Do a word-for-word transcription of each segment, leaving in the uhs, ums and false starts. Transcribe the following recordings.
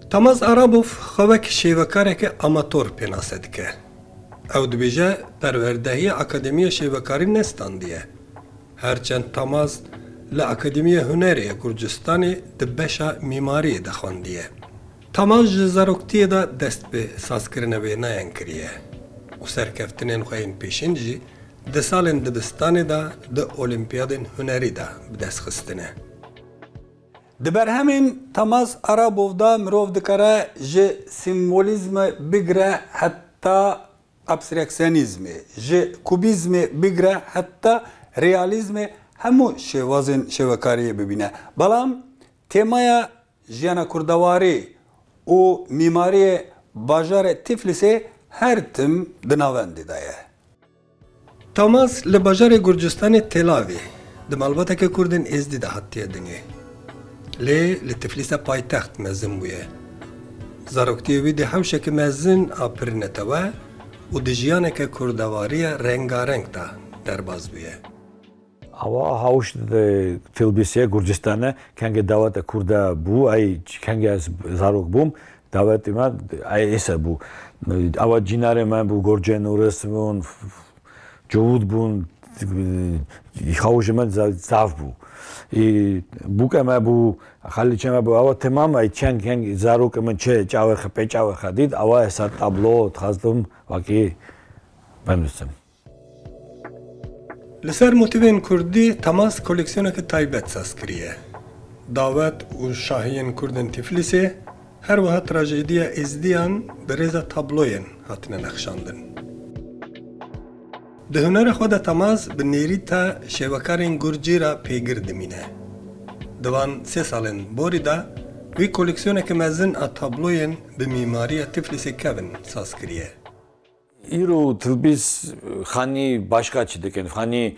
Tamaz Arabov xwe wek şêvekareke amator pênase dike. Ew dibêje, perwerdehiya akademiya şêvekarî nestandiye. Her çend Tamaz li Akademiya Hunerê ya Gurcistanê di beşa mîmariyê de xwendiye. Tamaz ji zaroktiyê de dest bi sazkirina wênayan kiriye û serkeftinên xwe yên pêşîn jî di salên dibistanê de di Olimpiyadên Hunerî de bi dest xistine. Di berhemên Tamaz Arabov de mirov dikare ji sîmbolîzmê bigire heta abstraksionîzmê, ji kubîzmê bigire heta realîzmê hemû şêwazên şêvekariyê bibîne. Belam têmaya jiyana kurdewarî û mîmariyê bajarê Tiflisê her tim di navendê de ye. Tamaz li bajarê Gurcistanê Telavê di malbateke Kurdên Êzdî de hatiye dinê. Lê li Tiflîsa paytext mezin bûye. Zaroktiyê wî di hewşeke mezin a pir netewe û di jiyaneke kurdewariya rengareng de derbas bûye. Awa hawş di Tilbîsê Gurcistane kengê daweta Kurda bû, ey kengê ez zarok bûm, dawetê me ey êse bû. Awa cînarê me bû, Gorcê Nûris bûn, Covûd bûn, hawşê me za-, zaf bû. Ê, bûke me bû, xalîçe me bû, awa temam ey çend keng zarokê min çi çawe xwe pê çawe xwe dît, awa êsa tablo dixwazim wekî binivîsim. Li ser motîfên kurdî Tamaz koleksiyoneke taybet saz kiriye. Dawet û şahiyên kurdên Tiflîsê, her wiha trajediya Êzdiyan bi rêza tabloyên hatine nexşandin. Di hunera xwe de Tamaz bi nêrîta şêvekarên Gurcî re pêgir dimîne. Di van sê salên borî de wî koleksiyoneke mezin a tabloyên bi mîmariya Tiflîsê kevin saz kiriye. Îro Tilbîs xanî başka çi dikin, xanî,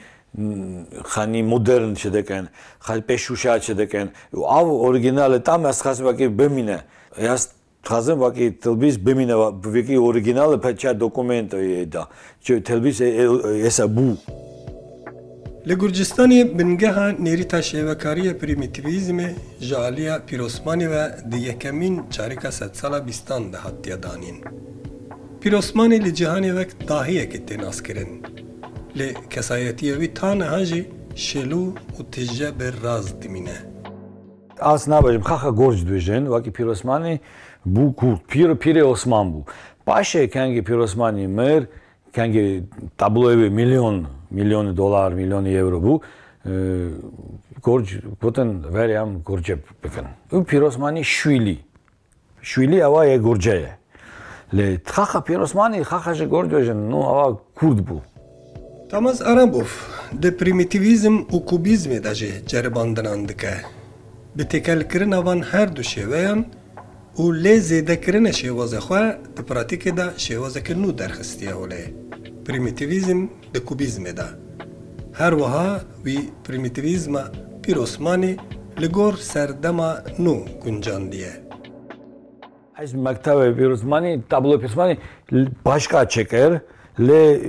xanî modern çi dikin, xanî pêşûşa çi dikin. Û av orîgînal e, tam ez dixwazim wekî bimîne. Ez dixwazim wekî Tilbîs bimîne, wekî orîgînal e, peça dokumentoyê da. Çi Tilbîs ê, ê, êse bû. Li Gurcistanê bingeha nêrîta şêvekariya prîmîtîvîzmê ji aliya Pîr Osmanî ve di yekemîn çarika sedsala bîstan de hatiye danîn. Pîr Osmanî li cîhanê wek dahiyekê tê naskirin. Lê kesayetiya wî ta niha jî şêlû û tije bi raz dimîne. Ez nabêjim, xaxa Gorc dibêjin, wekî Pîr Osmanî bû ku pîr, pîrê Osman bû. Paşê kengê Pîr Osmanî mir, kengê tabloyê wê milyon, milyonê dolar, milyonê euro bû. E, Gorc gotin, verê em Gorcê bikin. Û Pîr Osmanî şûlî. Şûlî ewa yê Gorcê ye. Lê xaxa Pîr Osmanî, xaxa ji Gorc dibêjin, no ewa Kurd bû. Tamaz Arabov di prîmîtîvîzm û kubîzmê de jî ceribandinan dike. Bi têkelkirina van her du şêweyan û lê zêdekirina şêwaza xwe di pratîkê de şêwazeke nû derxistiye holê. Prîmîtîvîzm di kubîzmê de. Her wiha wî prîmîtîvîzma Pîr Osmanî li gor serdema nû guncandiye. Ez mektebê Pîr Osmanî, tablo Pîr Osmanî başka çêkir, lê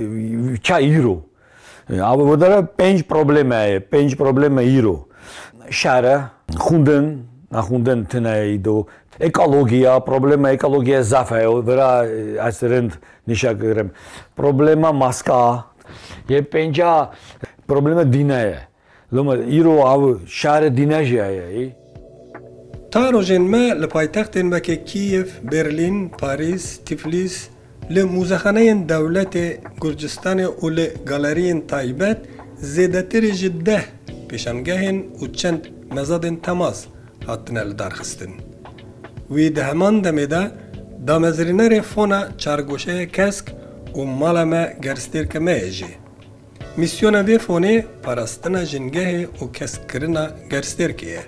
ça îro. Abi, bu dere pênc probleme ye, pênc probleme îro. Şare, xwendin, nexwendin tune ye do. Ekologiya, problema ekologiya zaf e, o vira, e, ez rind nîşa kirim. Problema maska, yê pênca problema dîne ye. Loma îro abi şare dîne jî heye, î. Ta rojên me li paytextên weke Kîev, Berlîn, Parîs, Tiflîs, li mûzexaneyên dewletê Gurcistanê û li galeriyên taybet zêdetirî ji deh pêşangehên û çend mezadên Tamaz hatine lidarxistin. Wî di heman demê de damezrînerê fona çargoşeya kesk û mala me gerstêrke me ye jî. Mîsyona vê fonê parastina jingehê û keskkirina gerstêrkê ye.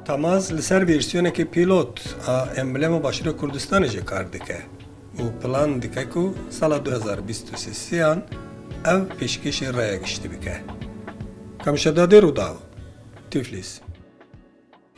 Tamaz li ser versiyonekî pîlot a emblema Başûra Kurdistanê jî kar dike û plan dike ku sala du hezar bîst û sêyan ev pêşkêşî raya giştî bike. Kamşedadê Rûdaw, Tiflis.